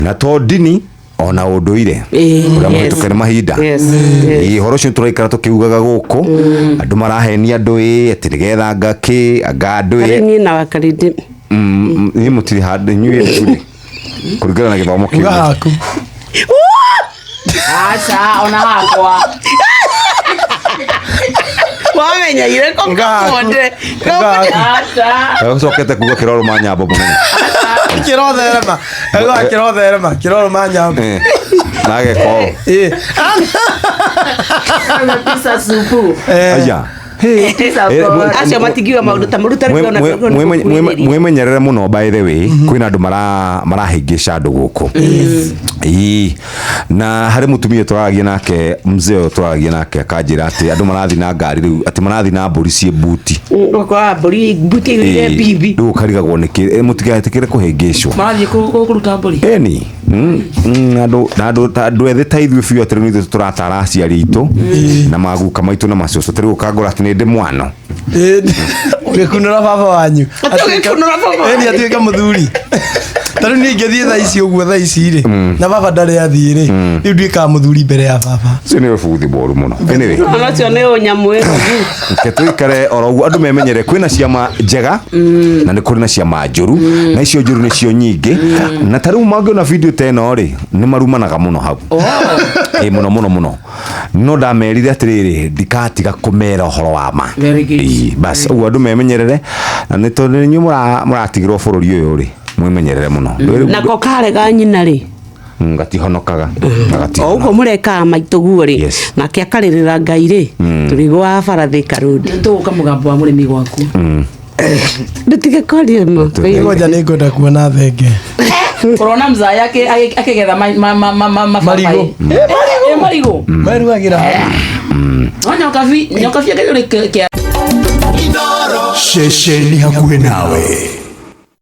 Na to ndini ona ũndũire ũrĩa mũhĩtũke nĩ mahinda. Ĩĩ, ũhoro ũcio tũraikara tũkiugaga gũkũ andũ marahenia andũ ĩ atĩ nĩgetha anga kĩ anga andũ Harĩ ĩ niĩ na wakarindi. Inyuĩ mũtirĩ handũ inyuĩ rĩ kũringana na gĩthomo Uga kĩu. haku. Aca, ona hakwa. Wamenyeire ko Uga haku. kakonde. Uga haku. Aca. Ũcokete kuga kĩrorũma nyambo mũnene. Kĩrotherema. Augaga kĩrotherema, kĩrorũma nyambo. Na ageka ũũ. Pizza supu. Aya. Pizza bora. Acio matingiuga maũndũ ta maruta rĩu ona Mwimenyerere mũno, by the way, kwĩna andũ marahĩngĩca andũ gũkũ. Ĩĩ. Na harĩ mũtumia tũraragia nake, mzee ũyũ tũraragia nake akanjĩra atĩ andũ marathiĩ na ngari rĩu atĩ marathiĩ na mbũri ciĩ buti. Ũkoraga mbũri mbuti ĩiyũire Ĩĩ. bibi. Rĩu ũkarigagwo nĩkĩ. Mũtigetĩkĩre kũhĩngĩcwo. Marathiĩ kũruta mbũri. Eni na andũ ta andũ ethĩ ta ithuĩ biũ atĩ rĩu nĩ ithuĩ tũratara aciari aitũ na maguka maitũ na macũcũ. Ta rĩu ũkangora atĩ nĩ ndĩ mwano. Ũgĩkunũra baba wanyu. Atĩ ũgĩkunũra baba Ĩni atuĩke mũthuri. Ta rĩu niĩ ingĩthiĩ thaa ici ũguo thaa ici rĩ, na baba ndarĩ athiĩ rĩ, rĩu nduĩkaga mũthuri mbere ya baba. Ũcio nĩ ũbuthi mũru mũno. Anyway, Ona ũcio nĩ ũnyamũ ĩno. Reke tũikare oro ũguo, andũ memenyere kwĩna ciama njega na nĩ kũrĩ na ciama njũru, na icio njũru nĩcio nyingĩ. Na ta rĩu mangĩona video ta ĩno rĩ, nĩ marumanaga mũno hau. Ĩ mũno mũno mũno, no ndamerire atĩrĩrĩ, ndikatiga kũmera ũhoro wa ma. Very good. Ĩ, bas ũguo andũ memenyerere, na nĩ tondũ nĩ inyuĩ mũratigĩrwo bũrũri ũyũ rĩ, mwĩmenyerere mũno. Nako karega nyina rĩ, Gatihonokaga. O ũguo mũrekaga maitũ guo rĩ, nake akarĩrĩra Ngai rĩ, tũrĩgũaga bara Thika Road. Tũgũka mũgambo wa mũrĩmi gwaku. Ndũtige kwaria ma. Ngoja nĩ ngwenda kuona thenge. Ũrona mzaya akĩgetha mababaĩ. Marigũ. Marigũ. Meruagĩra hau. No nyokabi, nyokabi akĩrĩ kĩa Ceceni hakuhĩ nawe.